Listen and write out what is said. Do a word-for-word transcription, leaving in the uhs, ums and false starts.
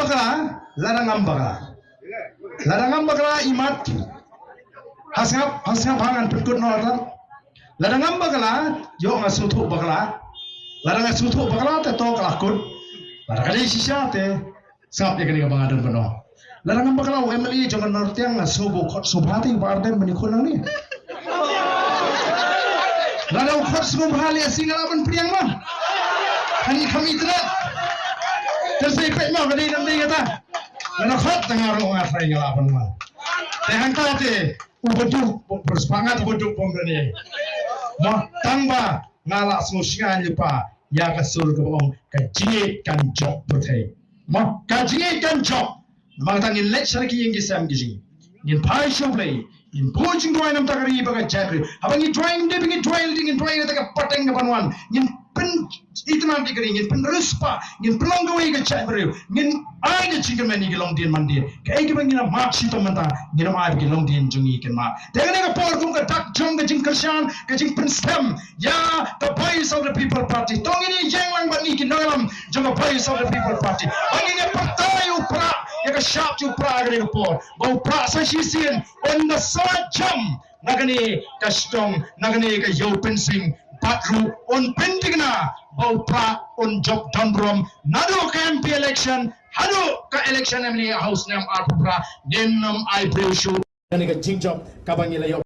bakla, lada ngam bakla. Lada ngam bakla imat. Ha sngap, ha sngap ha ngan pynkut noh ata. Lada ngam bakla, ïoh nga sngewthuh bakla. Lada nga sngewthuh bakla te to ka la kut. Lada ka dei shisha te sngap ïa kane kaba nga don ban ong. Lada ngam bakla u M L A jong ka North Tiang nga sngew ba u khot sngewbha te u Bah Ardent ban ïakhun nangne. Lada u khot sngewbha lehse nga lah ban pdiang ma. Hani kham internet. Te sa ïa peit ma ka dei nam dei kata. Lada khot tang nga ruh nga trai nga lah ban ma. Te hangta te u baduk, u baduk, u baduk bym dane. Ma tang ba nga lah sngewsih nga lypa ïa ka sur kaba ong ka jingïeit kan jop pyrthei. Ma ka jingïeit kan jop. Namar kata ngin leit sha ki ïing ki sem ki jong ngi. Ngin phai sha U Blei. Ngin buh jingduwai na ka bynta ka ri bad ka jaitbynriew. Haba ngi duwai ngim dei ba ngi duwai lynti, ngin duwai na ka bynta ka pateng kaban wan. Ngin pyn-, itynnad ïa ka ri, ngin pynriewspah, ngin pynlong kawei ka jaitbynriew. Ngin ai ka jingkyrmen ïa ki longdien mandien. Kaei kaba ngin ym mad shitom mynta, ngin ym ai ba ki longdien jong ngi kin mad. Te kane ka por kum ka dak jong ka jingkyrshan, ka jingpynstem ïa ka Voice of the People Party. To ngin ïeng lang bad ngi ki nongïalam jong ka Voice of the People Party. Ba ngin ïa pyrta ïa u Prah, ïa ka shap jong u Prah ha kane ka por. Ba u Prah sa shisien un da sa jam na kane ka shnong, na kane ka Ïew Pynsing, bad ruh un pynthikna ba u Prah un jop don burom naduh ka M P election haduh ka election M L A ha u snem arphew phra. Ngin ym ai briew shuh. Kane ka jingjop kaba ngi la ïoh